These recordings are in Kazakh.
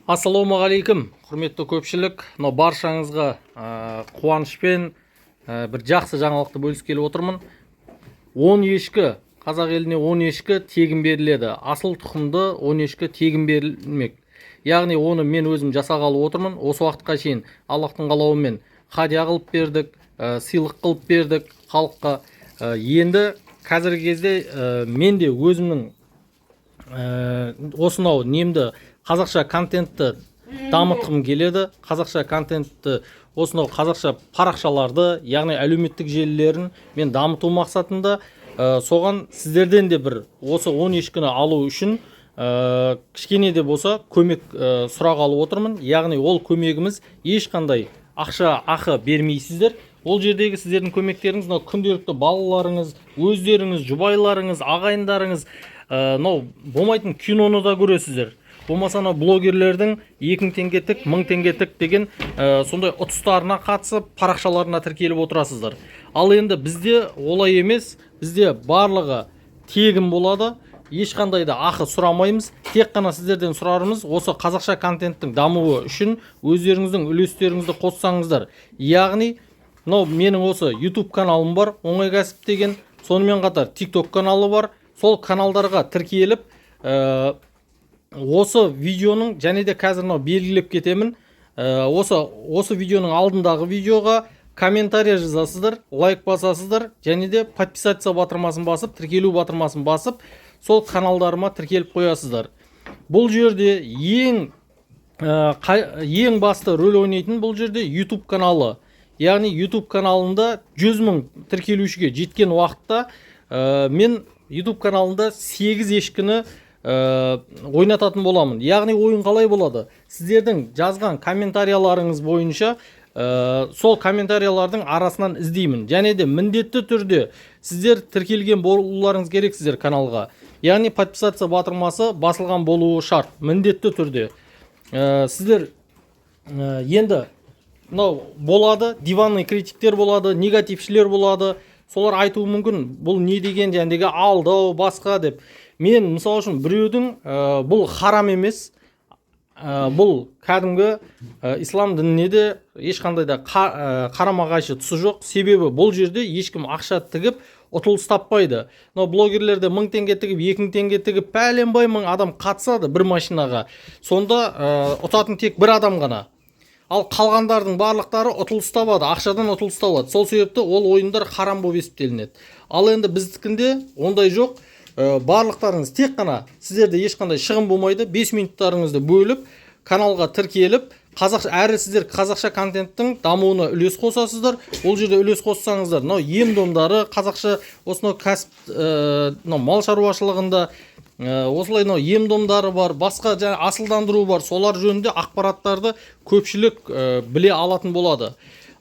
Ассалаумағалейкум, құрметті көпшілік! Мынау баршаңызға қуанышпен бір жақсы жаңалықты бөліскелі отырмын. 10 ешкі, қазақ еліне 10 ешкі тегін беріледі. Асыл тұқымды 10 ешкі тегін берілмек. Яғни оны мен өзім жасағалы отырмын. Осы уақытқа шейін Аллахтың қалауымен хадия қылып бердік, сыйлық қылып бердік халыққа. Енді қазіргі кезде мен де өзімнің осынау немді, қазақша контентті дамытқым келеді. Қазақша контентті, осынау қазақша парақшаларды, яғни әлеуметтік желілерін мен дамыту мақсатында, соған сіздерден де бір осы 10 ешкіні алу үшін кішкене де болса көмек сұрағалы отырмын. Яғни ол көмегіміз ешқандай ақша ақы бермейсіздер. Ол жердегі сіздердің көмектеріңіз мынау күнделікті балаларыңыз, өздеріңіз, жұбайларыңыз, ағайындарыңыз, мынау болмайтын киноны да көресіздер. Болмаса анау блогерлердің 2000 теңге тік, 1000 теңге тік деген сондай ұтыстарына қатысып, парақшаларына тіркеліп отырасыздар. Ал енді бізде олай емес, бізде барлығы тегін болады. Ешқандай да ақы сұрамаймыз. Тек қана сіздерден сұрарымыз: осы қазақша контенттің дамуы үшін өздеріңіздің үлестеріңізді қоссаңыздар. Яғни мынау менің осы YouTube каналым бар, «Оңай кәсіп» деген, сонымен қатар TikTok каналы бар. Сол каналдарға тіркеліп, осы видеоның, және де қазір мынау белгілеп кетемін, осы видеоның алдындағы видеоға комментарий жазасыздар, лайк басасыздар және де подписаться батырмасын басып, тіркелу батырмасын басып, сол каналдарыма тіркеліп қоясыздар. Бұл жерде ең басты рөл ойнайтын бұл жерде YouTube каналы. Яғни YouTube каналында 100 мың тіркелушіге жеткен уақытта мен YouTube каналында 8 ешкіні ойнататын боламын. Яғни ойын қалай болады? Сіздердің жазған комментарияларыңыз бойынша сол комментариялардың арасынан іздеймін. Және де міндетті түрде сіздер тіркелген болуларыңыз керексіздер каналға. Яғни подписаться батырмасы басылған болуы шарт міндетті түрде. Сіздер енді мынау болады, диванный критиктер болады, негатившілер болады. Солар айтуы мүмкін, бұл не деген жәндегі алдау, басқа деп. Мен мысалы үшін біреудің бұл харам емес, бұл кәдімгі ислам дініне де ешқандай да қарама қайшы тұсы жоқ. Себебі бұл жерде ешкім ақша тігіп ұтылыс таппайды. Мынау блогерлерде 1000 теңге тігіп, 2000 теңге тігіп, пәленбай мың адам қатысады бір машинаға. Сонда ұтатын тек бір адам ғана, ал қалғандардың барлықтары ұтылыс табады, ақшадан ұтылыс табады. Сол себепті ол ойындар харам болып есептелінеді. Ал енді біздікінде ондай жоқ. Барлықтарыңыз тек қана, сіздерде ешқандай шығын болмайды. 5 минуттарыңызды бөліп, каналға тіркеліп, қазақ, әрі сіздер қазақша контенттің дамуына үлес қосасыздар. Ол жерде үлес қоссаңыздар, мынау ем домдары қазақша, осынау кәсіп, мынау мал шаруашылығында осылай мынау ем домдары бар, басқа жаңа асылдандыру бар, солар жөнінде ақпараттарды көпшілік біле алатын болады.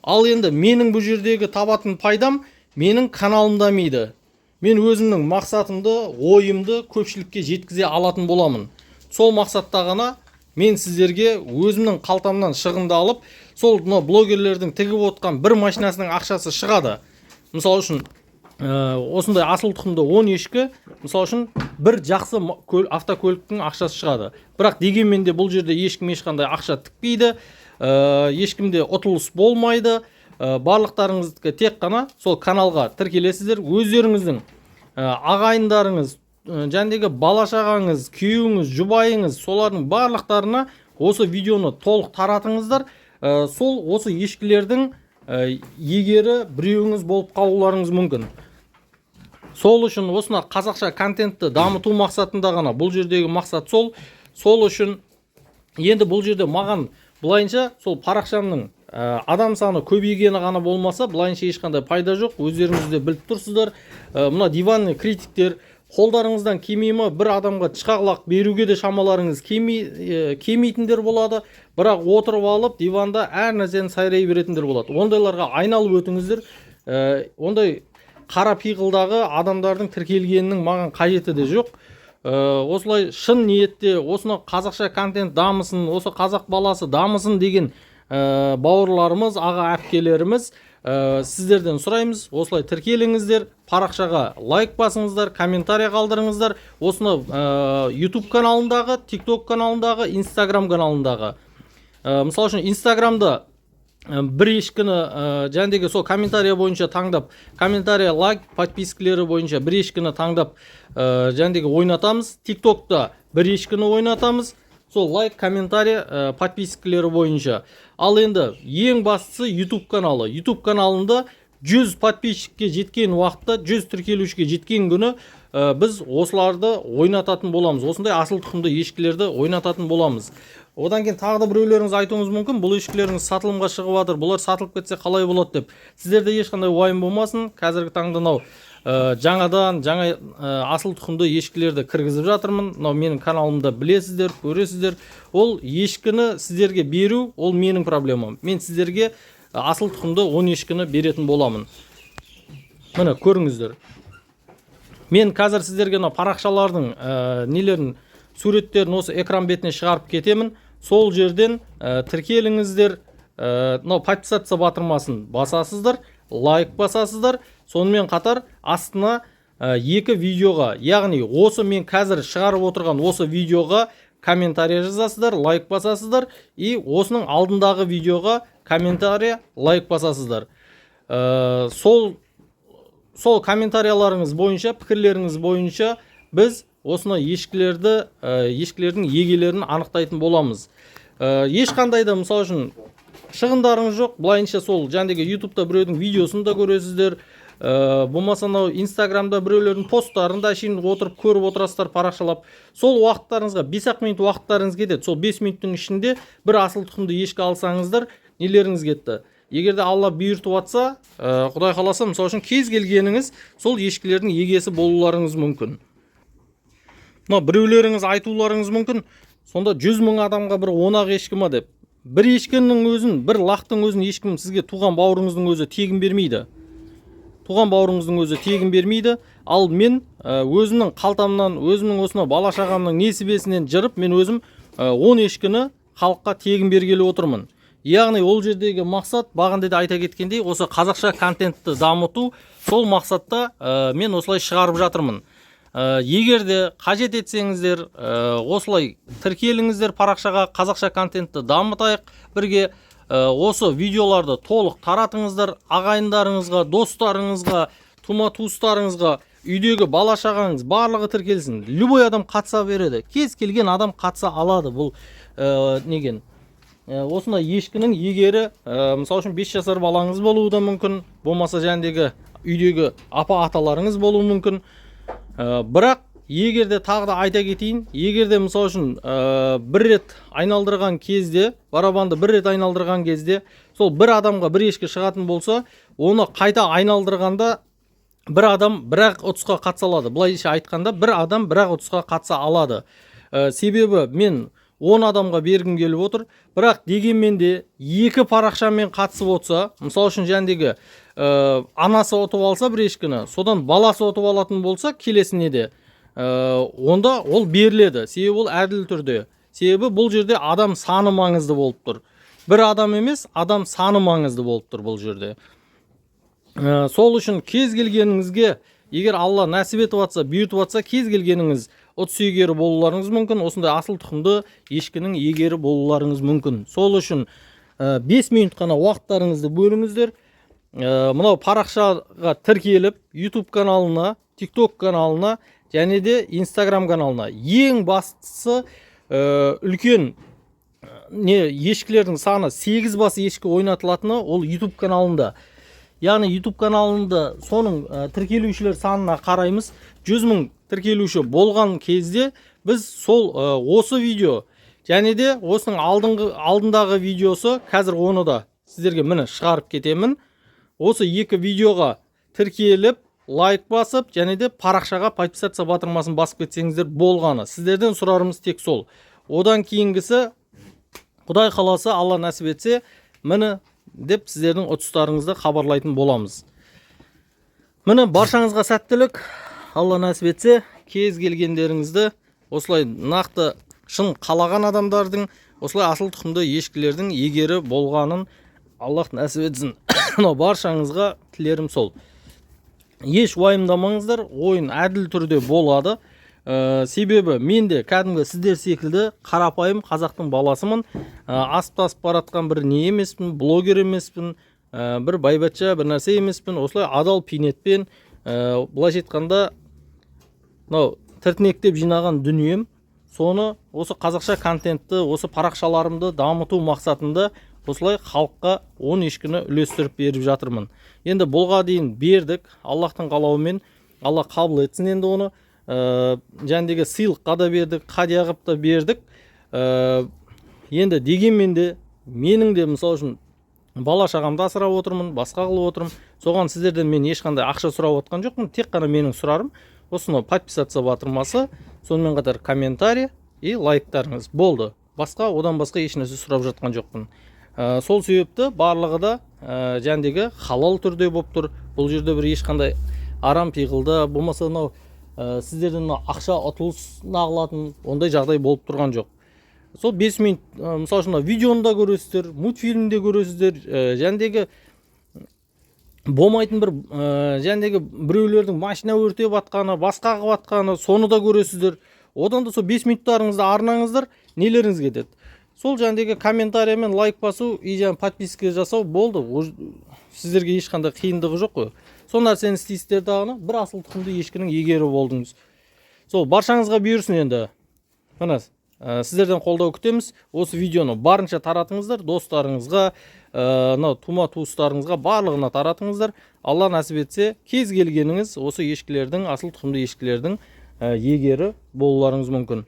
Ал енді менің бұл жердегі табатын пайдам: менің каналым дамиды, мен өзімнің мақсатымды, ойымды көпшілікке жеткізе алатын боламын. Сол мақсатта ғана мен сіздерге өзімнің қалтамнан шығынды алып, сол мынау блогерлердің тігіп отқан бір машинасының ақшасы шығады. Мысалы үшін осындай асыл тұқымды 10 ешкі, мысалы үшін, бір жақсы автокөліктің ақшасы шығады. Бірақ дегенмен де бұл жерде ешкім ешқандай ақша тікпейді, ешкімде ұтылыс болмайды. Барлықтарыңыздікі тек қана сол каналға тіркелесіздер, өздеріңіздің ағайындарыңыз, жәндегі бала шағаңыз, күйеуіңіз, жұбайыңыз, солардың барлықтарына осы видеоны толық таратыңыздар. Сол осы ешкілердің егері біреуіңіз болып қалуларыңыз мүмкін. Сол үшін осыны қазақша контентті дамыту мақсатында ғана, бұл жердегі мақсат сол. Сол үшін енді бұл жерде маған былайынша сол парақшамның адам саны көбейгені ғана болмаса, былайынша ешқандай пайда жоқ, өздеріңіз де біліп тұрсыздар. Мына диванный критиктер, қолдарыңыздан келмей ма, бір адамға тышқақ беруге де шамаларыңыз келмейтіндер болады. Бірақ отырып алып диванда әр нәрсені сайрай беретіндер болады. Ондайларға айналып өтіңіздер. Ондай қара пиғылдағы адамдардың тіркелгенінің маған қажеті де жоқ. Осылай шын ниетте осыны қазақша контент дамысын, осы қазақ баласы дамысын деген бауырларымыз, аға әпкелеріміз Сіздерден сұраймыз, осылай тіркеліңіздер, парақшаға лайк басыңыздар, комментарий қалдырыңыздар. Осыны YouTube каналындағы, TikTok каналындағы, Instagram каналындағы. Мысалы үшін, Инстаграмда бір ешкіні жәндегі сол комментарий бойынша таңдап, комментарий, лайк, подпискалері бойынша бір ешкіні таңдап, жәндегі ойнатамыз. Тиктокта бір ешкіні ойнатамыз сол лайк, комментарий, подпискалері бойынша. Ал енді ең бастысы YouTube каналы. YouTube каналында 100 подписчикке жеткен уақытта, 100 тіркелушіге жеткен күні біз осыларды ойнататын боламыз, осындай асыл тұқымды ешкілерді ойнататын боламыз. Одан кейін тағы да біреулеріңіз айтуыңыз мүмкін, бұл ешкілеріңіз сатылымға шығып жатыр, бұлар сатылып кетсе қалай болады деп. Сіздерде ешқандай уайым болмасын. Қазіргі таңда мынау жаңадан жаңа асыл тұқымды ешкілерді кіргізіп жатырмын. Мынау менің каналымда білесіздер, көресіздер. Ол ешкіні сіздерге беру ол менің проблемам. Мен сіздерге асыл тұқымды 10 ешкіні беретін боламын. Міне, көріңіздер, мен қазір сіздерге мына парақшалардың нелерін, суреттерін осы экран бетіне шығарып кетемін. Сол жерден тіркеліңіздер, мынау подписаться батырмасын басасыздар, лайк басасыздар. Сонымен қатар астына екі видеоға, яғни осы мен қазір шығарып отырған осы видеоға комментарий жазасыздар, лайк басасыздар и осының алдындағы видеоға комментарий, лайк басасыздар. Сол комментарияларыңыз бойынша, пікірлеріңіз бойынша біз осыны ешкілерді, ешкілердің егелерін анықтайтын боламыз. Ешқандай да, мысалы үшін, шығындарыңыз жоқ. Былайынша сол жәндегі Ютубта біреудің видеосын да көресіздер, болмаса анау Инстаграмда біреулердің посттарын да әшейін отырып көріп отырасыздар парақшалап. Сол уақыттарыңызға 5-ақ минут уақыттарыңыз кетеді. Сол 5 минуттың ішінде бір асыл тұқымды ешкі алсаңыздар, нелеріңіз кетті. Егер де Алла бұйыртып жатса, құдай қаласа, мысалы үшін, кез келгеніңіз сол ешкілердің егесі болуларыңыз мүмкін. Мына біреулеріңіз айтуларыңыз мүмкін, сонда 100 000 адамға бір 10-ақ ешкі ма деп. Бір ешкінің өзін, бір лақтың өзін ешкім сізге, туған бауырыңыздың өзі тегін бермейді, туған бауырыңыздың өзі тегін бермейді. Ал мен өзімнің қалтамнан, өзімнің осынау бала шағамның несібесінен жырып, мен өзім 10 ешкіні халыққа тегін бергелі отырмын. Яғни ол жердегі мақсат, бағанда да айта кеткендей, осы қазақша контентті дамыту. Сол мақсатта мен осылай шығарып жатырмын. Егер де қажет етсеңіздер, осылай тіркеліңіздер парақшаға, қазақша контентті дамытайық бірге. Осы видеоларды толық таратыңыздар ағайындарыңызға, достарыңызға, тума туыстарыңызға, үйдегі бала шағаңыз барлығы тіркелсін. Любой адам қатыса береді, кез келген адам қатыса алады. Бұл неген, осындай ешкінің егері, мысалы үшін, 5 жасар балаңыз болуы да мүмкін, болмаса жәндегі үйдегі апа аталарыңыз болуы мүмкін. Бірақ егер де, тағы да айта кетейін, егер де, мысалы үшін, бір рет айналдырған кезде, барабанды бір рет айналдырған кезде сол бір адамға бір ешкі шығатын болса, оны қайта айналдырғанда бір адам бір ақ ұтысқа қатыса алады. Былайша айтқанда, бір адам бір ақ ұтысқа қатыса алады. Себебі мен 10 адамға бергім келіп отыр. Бірақ дегенмен де екі парақшамен қатысып отырса, мысалы үшін, жәндегі анасы ұтып алса бір ешкіні, содан баласы ұтып алатын болса келесіне де, онда ол беріледі. Себебі ол әділ түрде, себебі бұл жерде адам саны маңызды болып тұр. Бір адам емес, адам саны маңызды болып тұр бұл жерде. Сол үшін кез келгеніңізге, егер Алла нәсіп етіп жатса, бұйыртып жатса, кез келгеніңіз ұтыс иегері болуларыңыз мүмкін, осындай асыл тұқымды ешкінің иегері болуларыңыз мүмкін. Сол үшін 5 минут қана уақыттарыңызды бөліңіздер. Мынау парақшаға тіркеліп, YouTube каналына, TikTok каналына және де Instagram каналына. Ең бастысы, үлкен не, ешкілердің саны 8 бас ешкі ойнатылатыны ол YouTube каналында. Яғни YouTube каналында соның тіркелушілер санына қараймыз. 100 мың тіркелуші болған кезде біз сол осы видео және де осының алдыңғы алдындағы видеосы, қазір оны да сіздерге, міне, шығарып кетемін. Осы екі видеоға тіркеліп, лайк басып және де парақшаға подписаться батырмасын басып кетсеңіздер болғаны. Сіздерден сұрарымыз тек сол. Одан кейінгісі, құдай қаласа, Алла нәсіп етсе, міне деп сіздердің ұтыстарыңызды хабарлайтын боламыз. Міне, баршаңызға сәттілік. Алла нәсіп етсе, кез келгендеріңізді осылай нақты шын қалаған адамдардың осылай асыл тұқымды ешкілердің егері болғанын Аллах нәсіп етсін. Мынау баршаңызға тілерім сол: еш уайымдамаңыздар, ойын әділ түрде болады. Себебі мен де кәдімгі сіздер секілді қарапайым қазақтың баласымын. Асып тасып баратқан бір не емеспін, блогер емеспін, бір байбатша бір нәрсе емеспін. Осылай адал пейнетпен, былайша айтқанда, мынау тіртінектеп жинаған дүнием, соны осы қазақша контентті, осы парақшаларымды дамыту мақсатында осылай халыққа 10 ешкіні үлестіріп беріп жатырмын. Енді бұлға дейін бердік, Аллахтың қалауымен, Алла қабыл етсін енді оны. Жәндегі сыйлыққа да бердік, қадия қылып та бердік. Енді дегенмен де менің де, мысалы үшін, бала шағамды асырап отырмын, басқа қылып отырмын. Соған сіздерден мен ешқандай ақша сұрап отқан жоқпын. Тек қана менің сұрарым осыны подписаться батырмасы, сонымен қатар комментарий и лайктарыңыз болды. Басқа, одан басқа ешнәрсе сұрап жатқан жоқпын. Сол себепті барлығы да жәндегі халал түрде болып тұр. Бұл жерде бір ешқандай арам пиғылды болмаса, мынау сіздерден мынау ақша ұтылыс қылатын ондай жағдай болып тұрған жоқ. Сол 5 минут, мысалы үшін, мына видеоны да көресіздер, мультфильмді де көресіздер, жәндегі болмайтын бір жәндегі біреулердің машина өртеп атқаны, басқа қылып атқаны, соны да көресіздер. Одан да сол 5 минуттарыңызды арнаңыздар, нелеріңіз кетеді? Сол жәндегі комментарий мен лайк басу и жаңағы подписка жасау болды. Сіздерге ешқандай қиындығы жоқ қой. Сол нәрсені істейсіздер дағыны, бір асыл тұқымды ешкінің иегері болдыңыз. Сол баршаңызға бұйырсын енді. Міне, сіздерден қолдау күтеміз. Осы видеоны барынша таратыңыздар достарыңызға, мынау тума туыстарыңызға, барлығына таратыңыздар. Алла нәсіп етсе, кез келгеніңіз осы ешкілердің, асыл тұқымды ешкілердің иегері болуларыңыз мүмкін.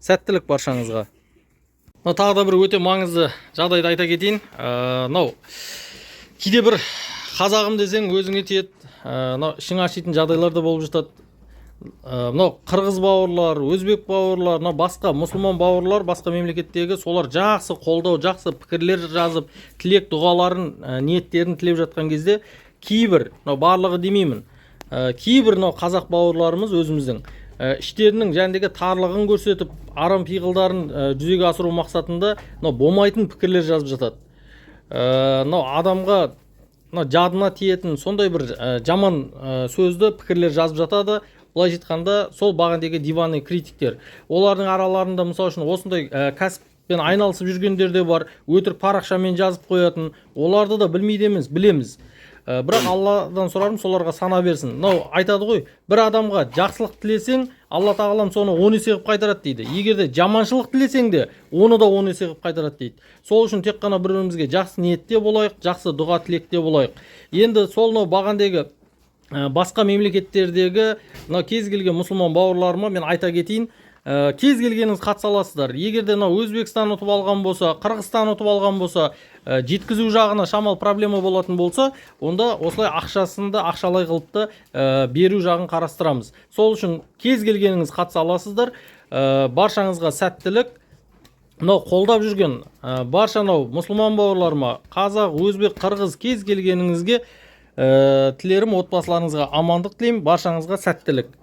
Сәттілік баршаңызға! Мынау тағы да бір өте маңызды жағдайды айта кетейін. Мынау кейде бір қазағым десең, өзіңе тиеді, мынау ішің ашитын жағдайлар да болып жатады. Мынау қырғыз бауырлар, өзбек бауырлар, мынау басқа мұсылман бауырлар, басқа мемлекеттегі солар жақсы қолдау, жақсы пікірлер жазып, тілек дұғаларын, ниеттерін тілеп жатқан кезде, кейбір, мынау барлығы демеймін, кейбір мынау қазақ бауырларымыз өзіміздің іштерінің жәндегі тарлығын көрсетіп, арам пиғылдарын жүзеге асыру мақсатында мынау болмайтын пікірлер жазып жатады. Мынау адамға, мынау жадына тиетін сондай бір жаман сөзді, пікірлер жазып жатады. Былайша айтқанда, сол бағандағы диванный критиктер. Олардың араларында, мысалы үшін, осындай кәсіппен айналысып жүргендер де бар, өтірік парақшамен жазып қоятын. Оларды да білмейді емес, білеміз. Бірақ Алладан сұрарым, соларға сана берсін. Мынау айтады ғой, бір адамға жақсылық тілесең, Алла тағалам соны 10 есе қылып қайтарады дейді. Егер де жаманшылық тілесең де, оны да 10 есе қылып қайтарады дейді. Сол үшін тек қана бір бірімізге жақсы ниетте болайық, жақсы дұға тілекте болайық. Енді сол мынау бағандегі басқа мемлекеттердегі мынау кез келген мұсылман бауырларыма мен айта кетейін: кез келгеніңіз қатыса аласыздар. Егер де мынау Өзбекстан ұтып алған болса, Қырғызстан ұтып алған болса, жеткізу жағына шамалы проблема болатын болса, онда осылай ақшасын да ақшалай қылып та беру жағын қарастырамыз. Сол үшін кез келгеніңіз қатыса аласыздар. Баршаңызға сәттілік! Мынау қолдап жүрген барша мынау мұсылман бауырларыма, қазақ, өзбек, қырғыз, кез келгеніңізге тілерім, отбасыларыңызға амандық тілеймін. Баршаңызға сәттілік!